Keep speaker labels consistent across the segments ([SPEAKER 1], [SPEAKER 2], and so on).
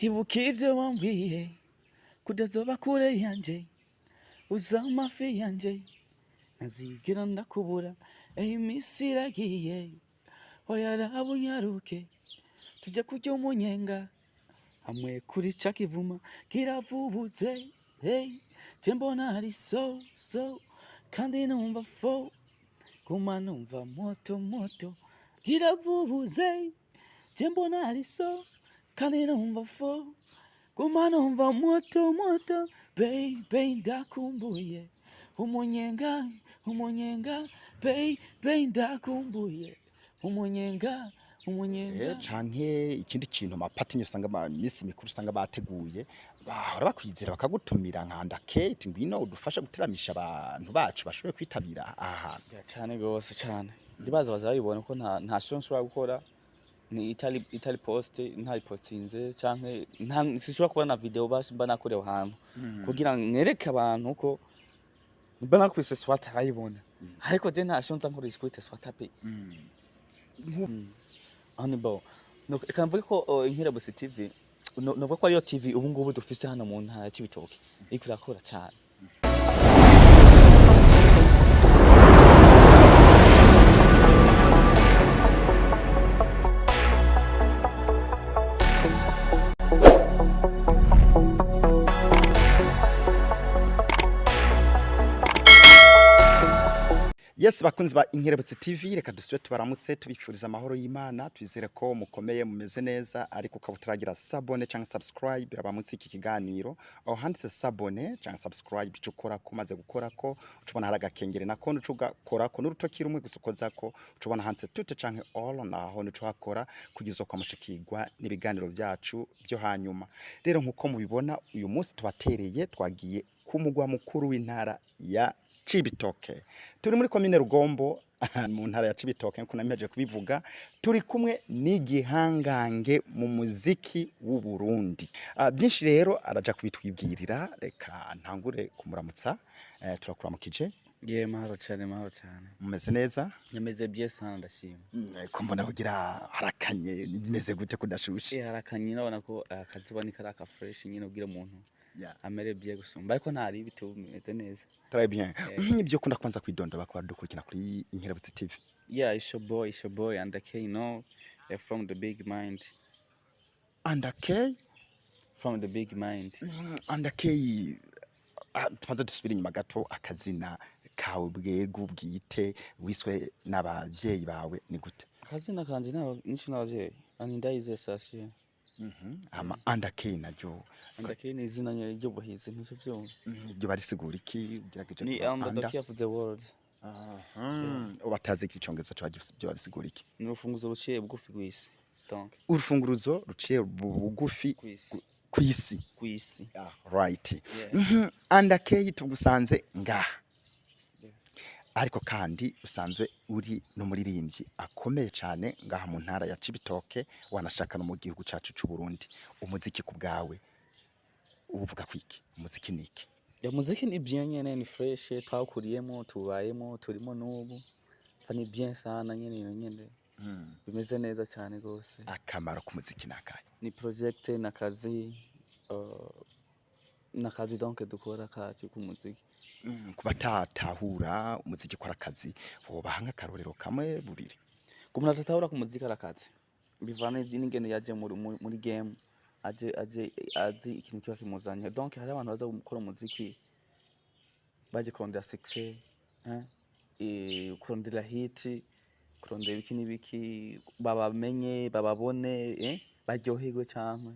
[SPEAKER 1] Ibuka ivyo wambwiye kudazoba kure yanje, uza amafi yanje ntazigera ndakubura. Imisi iragiye, oya raba unyaruke tujye kurya umunyenga hamwe kuri ca kivuma kiravubutse. Hey, je mbona ari so so kandi numva fo guma numva moto moto kiravubuze. Je mbona ari so kandi numva fo guma numva moto moto. Baby, ndakumbuye umunyenga, umunyenga. Baby, ndakumbuye umunyenga, umunyenga.
[SPEAKER 2] Canke ikindi kintu, amapati usanga iminsi mikuru usanga bateguye, bahora bakwizera bakagutumira nka Andakate, ngwino udufashe guteramisha abantu bacu bashobore kwitabira aha hantu?
[SPEAKER 1] Ya, cane gose cane. Ndibaza bazabibona ko nta show nshobora gukora ni itari post, ntari postinze, canke nta sinshobora kubona na video basi mba nakorewe ahantu kugira nereke abantu ko mba nakubise swat arayibona, ariko je nta show nza nkoresha kuri swat pe. Aho ni bo. Reka mvuge ko Inkerebutsi TV novuga ko ariyo TV ubu ngubu dufise hano mu ntara ya Cibitoke iriko irakora cane.
[SPEAKER 2] Yes, bakunzi ba Inkerebutsi TV, reka dusubire tubaramutse, tubifuriza amahoro y'Imana. Twizere ko mukomeye, mumeze neza, ariko ukaba utaragira s'abonner cyangwa subscribe, biraba munsi y'iki kiganiro aho handitse s'abonner cyangwa subscribe. Ico ukora ko umaze gukora ko ucubona hari agakengere, nako nuco ugakora ko n'urutoki rumwe gusa ukozako, ucubona handitse toutes canke all, naho nico hakora kugeza kwa mushikirwa n'ibiganiro byacu byo hanyuma. Rero nkuko mubibona, uyu munsi tubatereye, twagiye ku mugwa mukuru w'intara ya Cibitoke. Turi muri komine Rugombo mu ntara ya Cibitoke, nkuko namiheje kubivuga. Turi kumwe n'igihangange mu muziki w'u Burundi. Byinshi rero araja kubitwibwirira. Reka ntangure kumuramutsa. Turakuramukije.
[SPEAKER 1] Ye, mahoro cane, mahoro cane.
[SPEAKER 2] Mumeze neza?
[SPEAKER 1] Nyameze bien sana, ndashima.
[SPEAKER 2] Ko mbona kugira harakanye, bimeze gute kudashushe?
[SPEAKER 1] Harakanye, urabona ko akazuba ni karaka fresh nyine ubwira umuntu amere bien gusumba, ariko ntari ibiti bimeze neza.
[SPEAKER 2] Très bien. Ibyo kunda kwanza kwidondora kwa dukurikira kuri Inkerebutsi TV.
[SPEAKER 1] Yeah, it's your boy, it's your boy and K, you know, from the big mind.
[SPEAKER 2] Anda K.
[SPEAKER 1] From the big mind.
[SPEAKER 2] Anda K, tubanze dusubire inyuma gato, akazina kawe bwegu bwite wiswe n'abavyeyi bawe ni gute?
[SPEAKER 1] Akazina kanje nico n'abavyeyi ani Ndayize Sashe.
[SPEAKER 2] Hama Anda K naryo?
[SPEAKER 1] Anda K ni izina nyene ry'ubuhizi, ntivyo vyumva?
[SPEAKER 2] Iryo barisigura iki ugerageje?
[SPEAKER 1] Ni
[SPEAKER 2] kuba
[SPEAKER 1] under the key of the world.
[SPEAKER 2] Ubatazi icongereza cyo byo babisigura iki?
[SPEAKER 1] Ni urufunguzo ruciye bugufi rw'isi, donc.
[SPEAKER 2] Urufunguruzo ruciye bugufi
[SPEAKER 1] kw'isi.
[SPEAKER 2] Kw'isi.
[SPEAKER 1] Kw'isi.
[SPEAKER 2] Ah, right.
[SPEAKER 1] Yeah.
[SPEAKER 2] Anda K, tugusanze ngaha, ariko kandi usanzwe uri n'umuririmbyi akomeye cyane ngaha mu ntara ya Cibitoke, wanashaka no mu gihugu cacu c'u Burundi. Umuziki ku bwawe ubuvuga kwiki? Umuziki niki?
[SPEAKER 1] Ya, muziki ni bien nyene, ni fresh, twakuriyemo, tubayemo, turimo n'ubu. Fa ni bien sana nyene, ibintu nyene bimeze neza cyane gose.
[SPEAKER 2] Akamaro k'umuziki nakahe?
[SPEAKER 1] Ni project n'akazi, n'akazi donc dukora kacu k'umuziki.
[SPEAKER 2] Ku batatahura umuziki ko ari akazi, wobaha nk'akarorero kamwe bubiri?
[SPEAKER 1] Ku muntu atatahura ku muziki ari akazi, bivana n'ingene yaje muri game, aje azi ikintu kiba kimuzanye. Donc hari abantu baza gukora umuziki baje kurondera success, hein? Kurondera hit, kurondera ibiki n'ibiki, babamenye, bababone, baryoherwe, canke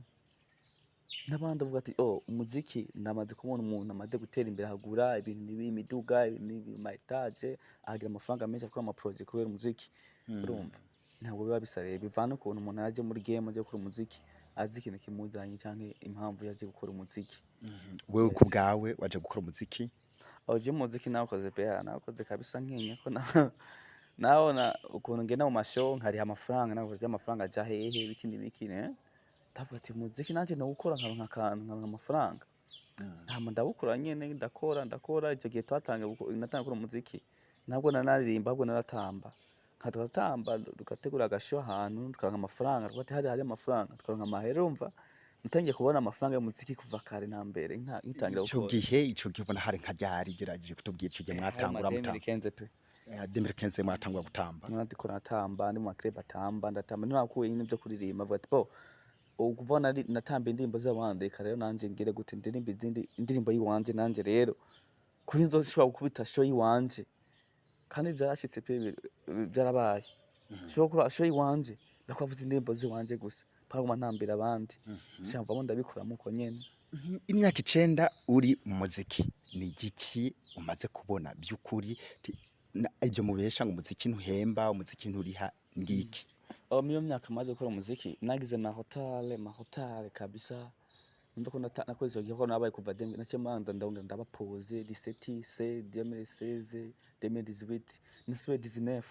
[SPEAKER 1] n'abandi bavuga ati: "Oh, umuziki ndamaze kubona umuntu amaze gutera imbere, agura ibintu n'ibi, imiduga, ibintu n'ibi, ama étage, agira amafaranga menshi, akora ama projet kubera umuziki." Urumva ntabwo biba bisa rero, bivana ukuntu umuntu yaje muri game aje gukora umuziki, azi ikintu kimuzanye canke impamvu yaje gukora umuziki.
[SPEAKER 2] Wewe ku bwawe waje gukora umuziki?
[SPEAKER 1] Aho je umuziki nawukoze pe, nawukoze kabisa nkinya ko nabona ukuntu ngenda mu mashow nkariha amafaranga, navuga amafaranga aja hehe, ibiki n'ibiki, ne ndavuga ati umuziki nanje nawukora nkaronka akantu, nkaronka amafaranga. Hama ndawukora nyene, ndakora, ndakora. Ico gihe natanga gukora umuziki, ntabwo nanaririmba, ahubwo naratamba, nka tugatamba, tugategura agashow ahantu, tukaronka amafaranga, tukavuga ati hari amafaranga, tukaronka amahera. Urumva Natangiye kubona amafaranga y'umuziki kuva kare na mbere nkitangira
[SPEAKER 2] Ico
[SPEAKER 1] gukora.
[SPEAKER 2] gihe, ico gihe ubona hari nka ryari? Gerageje kutubwira ico gihe
[SPEAKER 1] Hari
[SPEAKER 2] mwatangura
[SPEAKER 1] ma
[SPEAKER 2] mutamba.
[SPEAKER 1] 2015 pe.
[SPEAKER 2] 2015 mwatangura gutamba.
[SPEAKER 1] Ndiko natamba ndi mu maclub, atamba, ndatamba, narakuye nyine byo kuririmba, avuga ati bo ukuva nari natamba indirimbo z'abandi, reka rero nanje ngire gute, ndirimba izindi indirimbo yiwanje nanje rero kuri nzoshobora gukubita show yiwanje. Kandi vyarashitse pe, vyarabaye, nshobora gukora show yiwanje ndakwavuza indirimbo ziwanje gusa, paraguma ntambira abandi, shamvamo ndabikoramo uko nyene.
[SPEAKER 2] Imyaka 9 uri mu muziki, ni igiki umaze kubona by'ukuri ibyo mubesha ngo umuziki ntuhemba, umuziki nturiha, ngiki?
[SPEAKER 1] Aho miyo myaka maze gukora umuziki nagize mahotale mahotale kabisa. Numva ko nakoze icyo gihe ko nabaye kuva naciye manza ndongera ndabapoze 17 C 2016, 2018, nasubiye 19,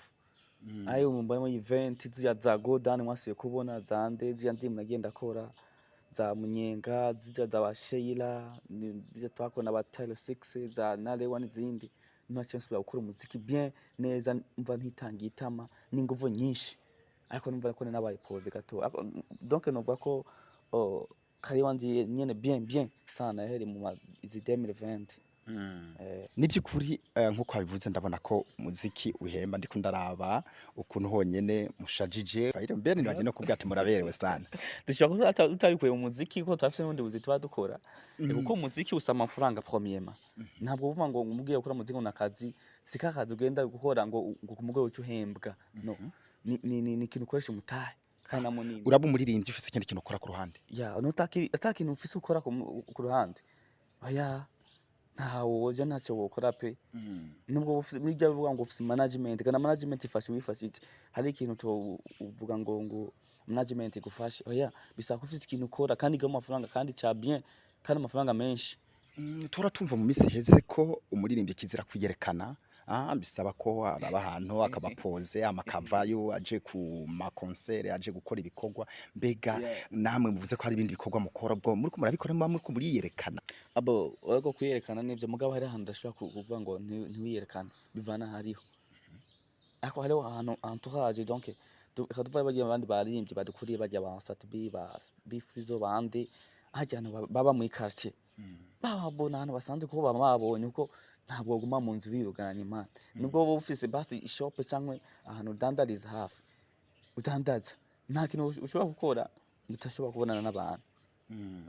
[SPEAKER 1] ayo mbona event ziya za Godan mwasubiye kubona zande ziya ndimu nagiye ndakora za Munyenga, zija za ba Sheila, zija twakora na ba Tyler 6, za Nalewa n'izindi. Naciye nsubira gukora umuziki bien neza, mva ntitangiye itama n'inguvu nyinshi, ariko numva ko nabaye pause gato. Donc novuga ko, oh, kari wanje nyene bien bien sana yahereye mu izi 2020.
[SPEAKER 2] Ni by'ukuri, nk'uko wabivuze, ndabona ko umuziki uhemba. Ndiko ndaraba ukuntu honyene mushajije mbere nibanye no kubwira ati muraberewe sana.
[SPEAKER 1] Dushobora kuba tutabikuye mu muziki kuko turafise n'ubundi buzi tuba dukora. Kuko umuziki usaba amafaranga premièrement. Ntabwo uvuga ngo umubwiye gukora umuziki ngo nakazi, si kakazi ugenda gukora ngo ku mugoroba uce uhembwa. No, ni ikintu ukoresha umutahe kandi na munini.
[SPEAKER 2] Uraba umuririmbyi ufise ikindi kintu ukora ku ruhande?
[SPEAKER 1] Ya, ata kintu ufise ukora ku ruhande, oya, ntawo woja, ntacyo wokora pe. Nubwo ufise nibyo bivuga ngo ufise management, kana management ifasha wifashije, hari ikintu to uvuga ngo management igufashe, oya, bisaba ko ufise ikintu ukora kandi gamo amafaranga, kandi ca bien, kandi amafaranga menshi.
[SPEAKER 2] Tura tumva mu minsi iheze ko umuririmbyi kizira kwiyerekana, bisaba ko araba ahantu akaba pose amakavayo aje ku maconcert, aje gukora ibikorwa. Mbega namwe muvuze ko hari ibindi bikorwa mukora, ubwo muriko murabikora muba muriko muriyerekana?
[SPEAKER 1] Abo ariko kwiyerekana nivyo, mugabo hari ahantu udashobora kuvuga ngo ntiwiyerekane, bivana hariho, ariko hariho ahantu entourage. Donc reka tuvuge bagiye abandi baririmbyi badukuriye, bajya ba Sat-B, ba Bifrizo, bande, harya hantu baba muri quartier bababona, ahantu basanzwe kuko baba babonye uko ntabwo baguma mu nzu biyuganye imana. Nubwo woba ufise basi ishop canke ahantu udandariza hafi udandaza, nta kintu ushobora gukora mudashobora kubonana n'abantu.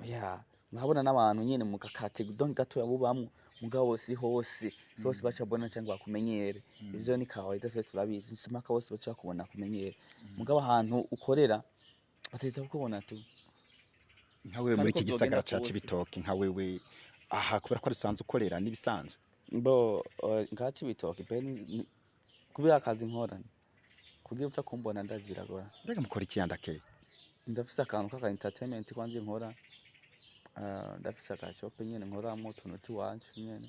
[SPEAKER 1] Ya, murabona n'abantu nyene mu gakate donc gatoya bubamwo, mugabo si hose, si hose baca babona cyangwa bakumenyere. Ivyo ni kawaida, twese turabizi, simpaka bose baca bakubona bakumenyere, mugabo ahantu ukorera bategereza kukubona tu.
[SPEAKER 2] Nka wewe
[SPEAKER 1] Kandi
[SPEAKER 2] muri
[SPEAKER 1] uko
[SPEAKER 2] iki gisagara
[SPEAKER 1] vyogenda
[SPEAKER 2] ca
[SPEAKER 1] kose.
[SPEAKER 2] Cibitoke, nka wewe aha, kubera ko arisanzwe ukorera n'ibisanzwe?
[SPEAKER 1] Bo ngaha Cibitoke pe, kubera akazi nkora, kugira upfa kumbona ndazi biragora.
[SPEAKER 2] Mbega mukora iki yandakeye?
[SPEAKER 1] Ndafise akantu k'aka entertainment kwanje nkora. Ndafise aka shop nyene nkoramwo utuntu t'iwanje nyene.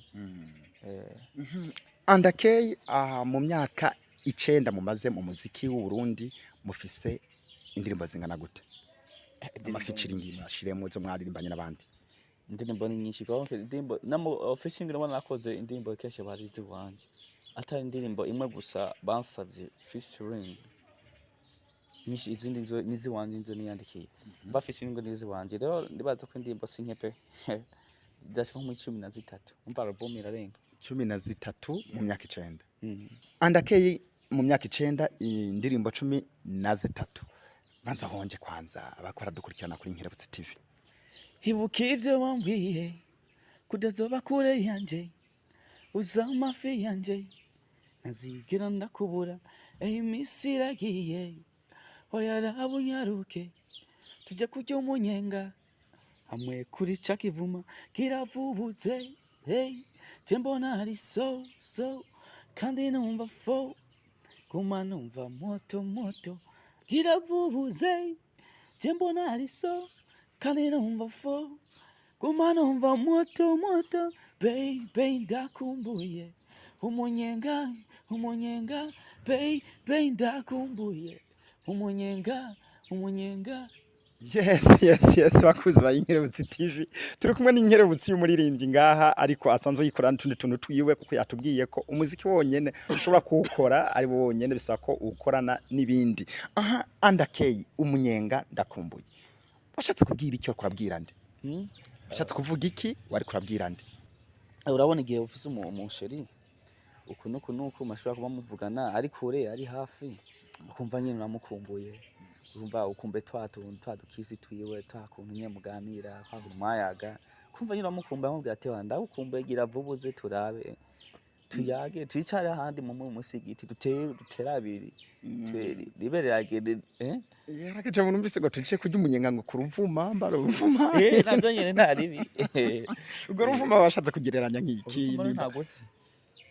[SPEAKER 2] Andakey, aha mu myaka 9 mumaze mu muziki w'u Burundi mufise indirimbo zingana gute? Amafeaturing mwashiremo zo mwaririmbanye n'abandi?
[SPEAKER 1] Indirimbo ni nyinshi kuko indirimbo namo featuring nabona nakoze indirimbo kenshi barizi wanje, atari indirimbo imwe gusa bansavye featuring nyinshi, izindi zo niziwanje nzo niyandikiye mva featuring niziwanje. Rero ndibaza ko indirimbo si nke pe, zashika nko muri 13, umva album irarenga.
[SPEAKER 2] 13 mu myaka 9. Andakey, mu myaka 9 indirimbo 13. Banza honje kwanza abakora dukurikirana kuri Nkerebutsi TV.
[SPEAKER 1] Ibuka ivyo wambwiye, kudazoba kure yanje, uza amafi yanje, ntazigera ndakubura. Iminsi iragiye, oya raba unyaruke tujye kurya umunyenga hamwe kuri ca kivuma kiravubutse. Hey, je mbona ari so so kandi numva fo guma numva moto moto kiravubuze. Je mbona ari so kandi numva fo guma numva moto moto. Baby, ndakumbuye umunyenga, umunyenga. Baby, ndakumbuye umunyenga, umunyenga.
[SPEAKER 2] Yes, bakuzi ba Inkerebutsi TV, turi kumwe n'inkerebutsi y'umuririmbyi ngaha, ariko asanzwe yikora n'utundi tuntu twiwe, kuko yatubwiye ko umuziki wonyene ushobora kuwukora ari wo wonyene, bisaba ko ukorana n'ibindi. Aha Andakey, umunyenga ndakumbuye. Washatse kubwira iki? Wariko urabwira nde? Washatse kuvuga iki? Wariko urabwira nde?
[SPEAKER 1] Urabona igihe ufise umu chéri, uku nuku nuku mashobora kuba muvugana ari kure, ari hafi, ukumva nyene uramukumbuye, ukumva ukumbe twa tuntu twa dukisi twiwe, twa kuntu nyene muganira, kwa kuntu mwayaga, kumva nyene uramukumbuye, amubwira ati: "Wa, ndagukumbuye, gira vuba uze turabe, tuyage, twicare ahandi mu musigiti, dutere abiri ribe riragere."
[SPEAKER 2] Yarakaje mu numvise ngo tuje kurya umunyenga ngo ku ruvuma, mbara uruvuma.
[SPEAKER 1] Navyo nyene nta ribi.
[SPEAKER 2] Urwo ruvuma washatse kugereranya nk'iki?
[SPEAKER 1] Uruvuma ntabwo nzi,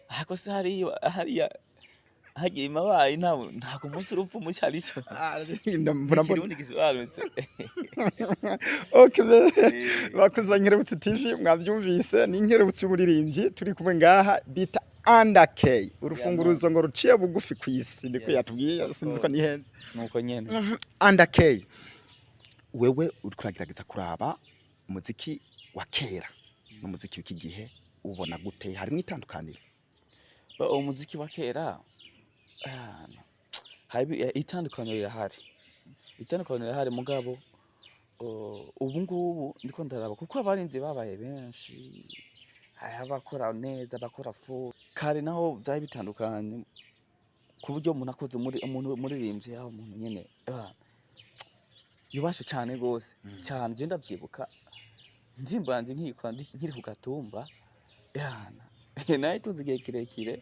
[SPEAKER 1] ariko se hariya hariya hagiye imabayi, ntabwo umunsi urupfumu ico arico.
[SPEAKER 2] Ah, mbona.
[SPEAKER 1] Ikirundi gisobanutse.
[SPEAKER 2] Okay, bakunzi ba Nkerebutsi TV, mwavyumvise, ni Nkerebutsi y'umuririmbyi turi kumwe ngaha bita Anda K, urufunguruzo ngo ruciye bugufi kw'isi, niko
[SPEAKER 1] Yes,
[SPEAKER 2] yatubwiye,
[SPEAKER 1] of
[SPEAKER 2] sinzi ko
[SPEAKER 1] course.
[SPEAKER 2] nihenze.
[SPEAKER 1] Nuko nyene.
[SPEAKER 2] Anda K, wewe uriko uragerageza kuraba umuziki wa kera n'umuziki w'iki gihe, ubona gute? Harimwo itandukaniro?
[SPEAKER 1] Umuziki wa kera, hari itandukaniro, rirahari, itandukaniro rirahari, mugabo ubu ngubu ndiko ndaraba kuko abarinzi babaye benshi, hari abakora neza, abakora fu kare naho vyari bitandukanye, ku buryo umuntu akoze muri umuntu umuririmbyi yaba umuntu nyene yubashe cane gose cane. Je ndavyibuka indirimbo yanje nkiyikora nkiri ku gatumba, yana nayo tuzi igihe kirekire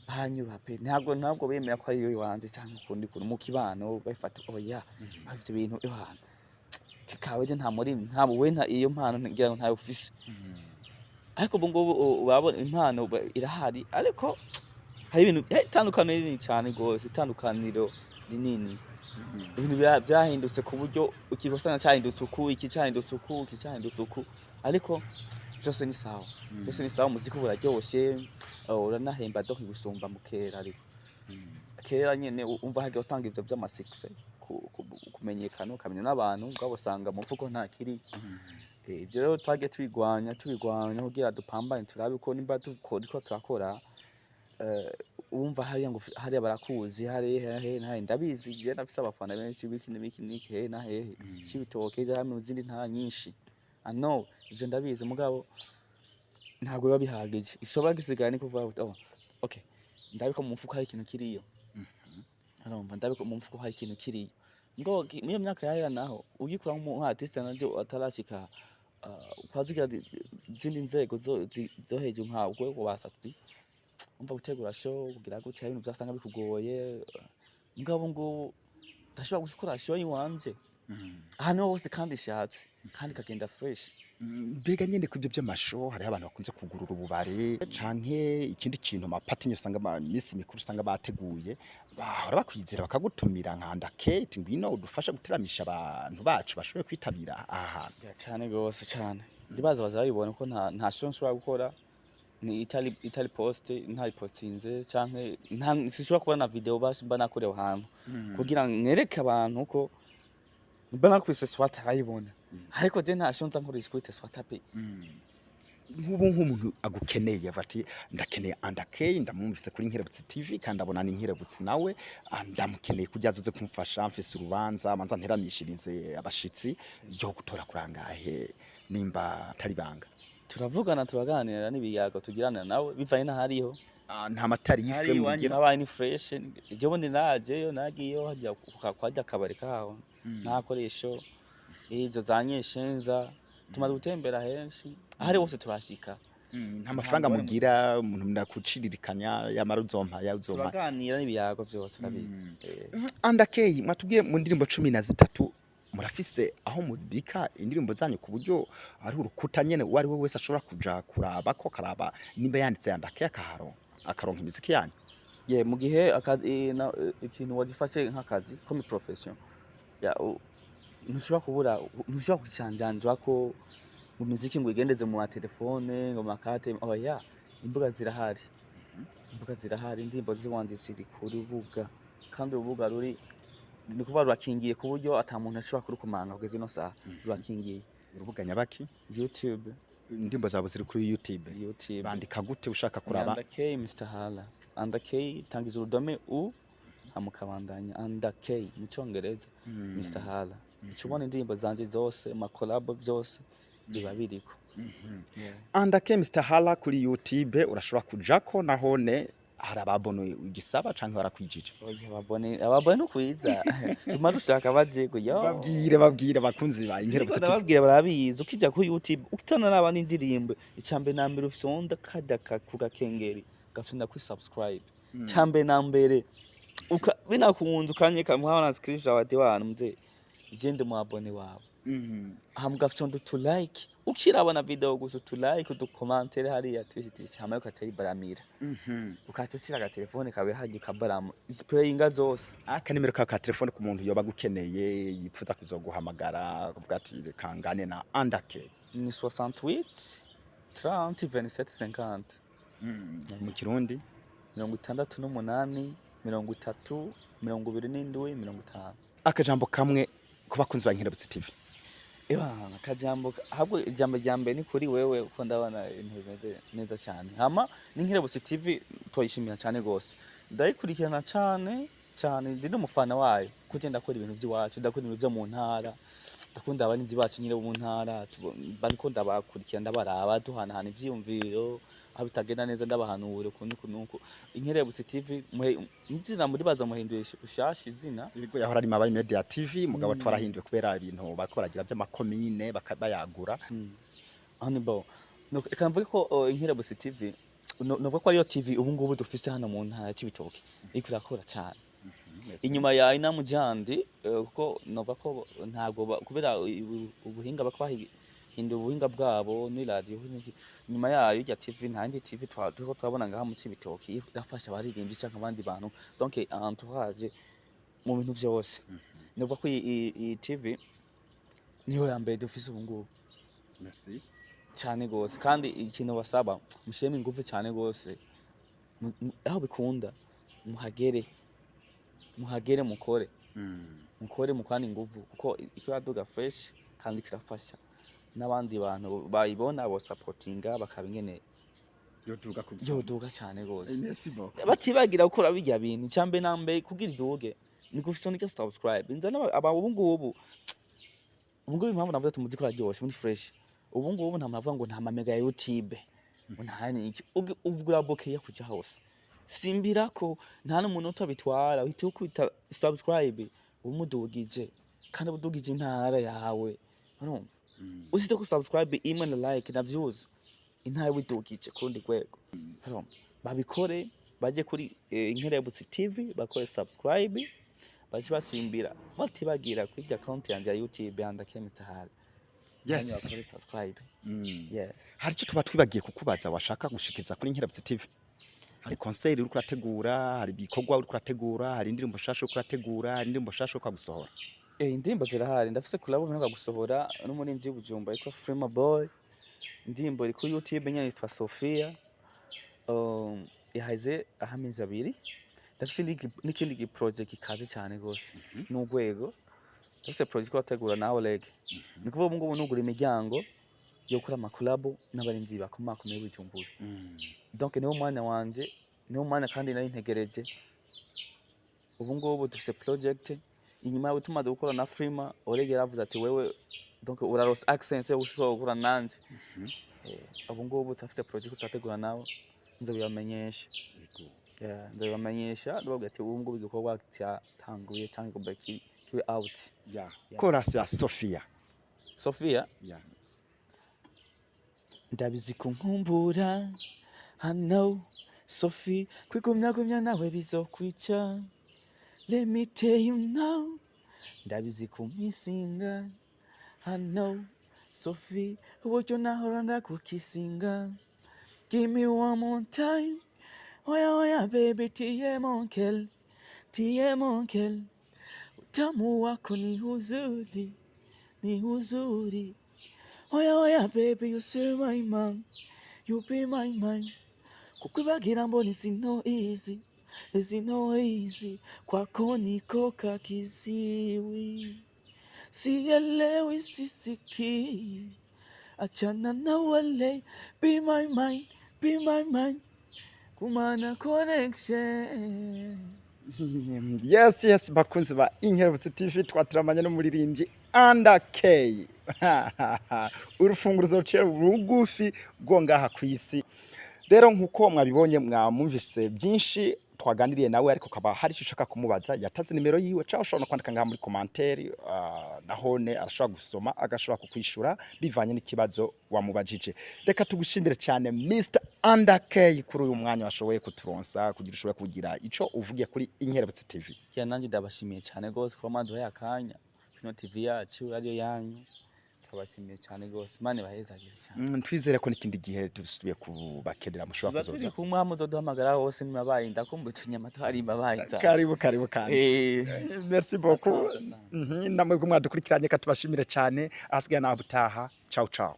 [SPEAKER 1] hanyuma pe ntabwo bemera ko ariyo iwanje canke ukundi kuntu mu kibano babifata, oya, ivyo bintu ewana tikawe je nta muri nta we nta iyo mpano ngira ngo ntayo ufise. Ariko ubu ngubu urabona impano irahari, ariko hari ibintu itandukaniro rinini cane gose, itandukaniro rinini. Ibintu vyahindutse ku buryo ikintu usanga cahindutse uku, iki cahindutse uku, iki cahindutse uku, ariko vyose ni sawa, vyose ni sawa. Umuziki ubu uraryoshe, uranahemba donc gusumba mu kera. Ariko kera nyene umva hagiye utanga ivyo vy'ama succès, kumenyekana, ukamenya n'abantu, mugabo usanga mu mufuko nta kiri. Ivyo rero twagiye tubigwanya kugira dupambane, turabe ko nimba turiko turakora, wumva hariya ngo hariya barakuzi, hariya hehe na hehe, ndabizi je ndafise abafana benshi biki n'ibiki n'iki, hehe na hehe, Cibitoke, hamwe mu zindi ntara nyinshi. I know, ivyo ndabizi, mugabo ntabwo biba bihagije. Icoba gisigaye ni kuvuga uti: "Oh, okay, ndabiko mu mufuko hari ikintu kiriyo." Urumva, ndabiko mu mufuko hari ikintu kiriyo. Ngo muri iyo myaka yahera naho ugikora nk'umu artiste nanje atarashika kwazigira izindi nzego zo hejuru nka urwego rwa Sat-B, umva gutegura show, kugira gutya, ibintu vyasanga bikugoye. Mugabo ngubu ndashobora gukora show iwanje ahantu hose kandi ishatse, kandi ikagenda fresh.
[SPEAKER 2] Mbega nyene ku ivyo vy'ama show, hariho abantu bakunze kugurura ububare canke ikindi kintu, amapati usanga iminsi mikuru usanga bateguye, bahora bakwizera bakagutumira nka Anda Kate, ngwino udufashe guteramisha abantu bacu bashoboye kwitabira aha hantu?
[SPEAKER 1] Ya, cane gose cane. Ndibaza bazabibona ko nta show nshobora gukora ni itari post, ntari postinze, canke nta sinshobora kubona na video basi mba nakorewe ahantu kugira nereke abantu ko mba nakwise swat arayibona. Ariko je nta show nza nkoresha kuri swat pe.
[SPEAKER 2] Nk'ubu nk'umuntu agukeneye avuga ati: "Ndakeneye Anda K, ndamwumvise kuri Nkerebutsi TV kandi abona ni Nkerebutsi nawe, ndamukeneye kugira azoze kumfasha, mfise urubanza, manza nteramishirize abashitsi." Yo gutora kurangahe nimba atari banga?
[SPEAKER 1] Turavugana, turaganira n'ibiyago tugirana nawe bivanye n'ahariho.
[SPEAKER 2] Nta ma tarif
[SPEAKER 1] Hari iwanjye
[SPEAKER 2] mugira?
[SPEAKER 1] Nabaye ni fresh, ejo bundi najeyo, nagiyeyo hajya kwajya akabari kaho ntakoresho izo za nyeshenza, tumaze gutembera henshi, ahari hose turashika.
[SPEAKER 2] Nta mafaranga mugira umuntu ndakuciririkanya, yamara uzompa ya uzompa?
[SPEAKER 1] Turaganira n'ibiyago vyose, urabizi.
[SPEAKER 2] Anda K, mwatubwiye mu ndirimbo 13, murafise aho mubika indirimbo zanyu ku buryo ari urukuta nyene uwo ari we wese ashobora kuja kuraba ko akaraba nimba yanditse Anda K akaharonka, akaronka imiziki yanyu?
[SPEAKER 1] Ye, mu gihe akazi ikintu wagifashe nk'akazi comme profession ya ntushobora kubura, ntushobora kucanjanjwa ko mu miziki ngo igendeze mu matelefone ngo makate, oya. Imbuga zirahari, imbuga zirahari, indirimbo ziwanje ziri ku rubuga, kandi urubuga ruri ni kuvuga rurakingiye ku buryo ata muntu ashobora kurukomanga kugeza ino saha, rurakingiye.
[SPEAKER 2] Urubuga nyabaki?
[SPEAKER 1] YouTube.
[SPEAKER 2] Indirimbo zawe ziri kuri YouTube?
[SPEAKER 1] YouTube.
[SPEAKER 2] Bandika gute ushaka kuraba?
[SPEAKER 1] Anda K Mr Hala. Anda K, tangiza urudome U hamukabandanya, Anda K mu cyongereza, Mr Hala. Uca ubona indirimbo zanje zose, ama collabo, vyose biba biriko. Yeah.
[SPEAKER 2] Andake Mr Hala kuri YouTube urashobora kujako, nahone hari ababono igisaba canke barakwijije?
[SPEAKER 1] Oya, ababone, ababone nukwiza tuma dushaka bajego yo.
[SPEAKER 2] Babwire abakunzi ba
[SPEAKER 1] Siriko
[SPEAKER 2] Inkerebutse TV.
[SPEAKER 1] Ndababwira, barabizi. Ukija kuri YouTube ukitana n'abandi indirimbo, icambere na mbere ufyonda karya ku gakengeri, ugafyonda kuri subscribe cambere na mbere. Binakunze ukanyeka muhabona screenshot bati: "Wana mzee, je ndi mu abonné wawe." Hama ugafyonda utu like, ukirabona video gusa, utu like, udu commentaire hariya twisi twisi, hama ukaca yibaramira, ukaca ushira agatelefone kawe harya ukabarama playinga zose.
[SPEAKER 2] Akanimero kawe ka telefone ku muntu yoba agukeneye, yipfuza kuzoguhamagara akavuga ati: "Reka ngane na Andake."
[SPEAKER 1] Ni 68 30 27 50.
[SPEAKER 2] Mu Kirundi?
[SPEAKER 1] 68 30 27 50.
[SPEAKER 2] Akajambo kamwe ku bakunzi ba Inkerebutse TV.
[SPEAKER 1] Ebana, akajambo ahubwo ijambo rya mbere ni kuri wewe, kuko ndabona ibintu bimeze neza cyane. Hama n'Inkerebutse TV tuyishimira cyane gose, ndayikurikirana cyane cyane, ndi n'umufana wayo, kuko ndakora ibintu by'iwacu, ndakora ibintu byo mu ntara, ndakunda abarinzi bacu nyine bo mu ntara, bariko ndabakurikira, ndabaraba, duhanahana ivyiyumviro, aho bitagenda neza ndabahanura uku n'uku n'uku. Inkerebutse TV izina muri baza muhinduye ushasha izina.
[SPEAKER 2] Yego, yahora ari Mabayi Media TV, mugabo twarahinduye kubera ibintu bariko baragira by'amakomine bayagura.
[SPEAKER 1] Hano bo reka mvuge ko Inkerebutse TV novuga ko ariyo TV ubu ngubu dufise hano mu ntara ya Cibitoke iriko irakora cyane inyuma ya Inamujandi, kuko novuga ko ntabwo kubera ubuhinga bako bahinduye ubuhinga bwabo ni radio n'iki. Inyuma yayo irya TV, nta yindi TV turiko turabona ngaha mu Cibitoke irafasha abaririmbyi canke abandi bantu, donc entourage mu bintu vyose. Novuga ko iyi TV niyo ya mbere dufise ubu ngubu.
[SPEAKER 2] Merci.
[SPEAKER 1] Cyane gose. Kandi ikintu basaba, mushiremo ingufu cyane gose. Aho bikunda muhagere, muhagere, mukore, mukore, mukorane ingufu, kuko ikiraduga fresh kandi kirafasha n'abandi bantu bayibona bosapotinga bakaba ingene
[SPEAKER 2] Yoduga ku
[SPEAKER 1] yoduga cyane gose.
[SPEAKER 2] Merci beaucoup.
[SPEAKER 1] Batibagira gukora bijya bintu icambe na mbere kugira iduge ni gushonda subscribe. Nza aba ubu ngubu impamvu navuze ati umuziki uraryoshe muri fresh, ubu ngubu nta muntu avuga ngo nta mamega ya YouTube, ngo nta niki. Ugura bouquet yo kuja hose simbirako, nta n'umuntu utabitwara, uhita ukubita subscribe umudugije, kandi ubudugije intara yawe. Urumva, usite ko subscribe imwe na like na views, intara widugije ku rundi rwego. Urumva, babikore, baje kuri Inkerebutsi TV bakore subscribe, baje basimbira, batibagira kuri account yanje ya YouTube Andake Mr Hall. Bakore subscribe. Yes.
[SPEAKER 2] Hari icyo tuba twibagiye kukubaza washaka gushikiza kuri Inkerebutse TV? Hari concert uriko urategura, hari ibikorwa uriko urategura, hari indirimbo nshasha uriko urategura, hari indirimbo nshasha uriko gusohora?
[SPEAKER 1] Indirimbo zirahari. Ndafise collab mperuka gusohora n'umuririmbyi w'Ibujumbura yitwa Frema Boy, indirimbo iri kuri YouTube nyene yitwa Sophia. Iheze amezi 2. Ndafise n'ikindi gi project gikaze cyane gose n'urwego. Ndafise project ko na Oleg, ni kuvuga ubu ngubu nugura imiryango yo gukora ama collabo n'abarimvyi bakomakomeye b'Ibujumbura. Donc niwo mwanya wanje, niwo mwanya kandi nari ntegereje. Ubu ngubu dufise project inyuma yawe tumaze gukora na Frima. Oleg yaravuze ati: "Wewe donc uraronse accent yo ushobora gukora nanje." Ubu ngubu turafise project turategura nawe, nzobibamenyesha. Yeah, nzobibamenyesha, ndababwira ati ubu ngubu igikorwa cyatanguye cyangwa kigomba kibe out.
[SPEAKER 2] Yeah. Chorus ya Sophia.
[SPEAKER 1] Sophia.
[SPEAKER 2] Yeah.
[SPEAKER 1] Ndabizi kunkumbura hano Sophie, kwigumyagumya nawe bizokwica. Let me tell you now, ndabizi kumisinga hano Sophie, uburyo nahora ndakukisinga. Give me one more time. Oya oya baby, tiye mon kel, tiye mon kel, utamu wako ni uzuri, ni uzuri. Oya oya baby, you still my man, you be my man. Kukwibagira mbona it's no easy, it's no easy. Kwako niko kakiziwi, sielewi, sisikii. Achana na wale, be my mind, be my mind. Kumana connection.
[SPEAKER 2] Yes, bakunzi ba Inkerebutse TV, twaturamanye n'umuririmbyi. Under K, urufunguruzo ruciye rugufi rwo ngaha ku isi. Rero nkuko mwabibonye, mwamumvise byinshi twaganiriye nawe, ariko kaba hari icyo ushaka kumubaza, yataze nimero yiwe, cyangwa ushobora no kwandika ngaha muri commentaire, nahone arashobora gusoma, agashobora kukwishura bivanye n'ikibazo wamubajije. Reka tugushimire cyane, Mr Under K, kuri uyu mwanya washoboye kuturonsa kugira ushobore kugira ico uvugiye kuri Inkerebutsi TV.
[SPEAKER 1] Ya, nanjye ndabashimiye cyane gose kuba mwaduhaye akanya kino TV yacu ariyo yanyu. Turabashimiye cyane gose, Imana ibahezagire cyane.
[SPEAKER 2] Twizere ko n'ikindi gihe dusubiye kubakenera mushobora
[SPEAKER 1] Tuba turi
[SPEAKER 2] kuzoza.
[SPEAKER 1] kumwe, hamwe uzoduhamagara hose nimabaye ndakumva utunyama twarimbabaye nzara.
[SPEAKER 2] Karibu, karibu kandi. Merci beaucoup.
[SPEAKER 1] Asante, asante.
[SPEAKER 2] Namwe mwadukurikiranye, katubashimire cyane. Ahasigaye nawe utaha. Ciao ciao.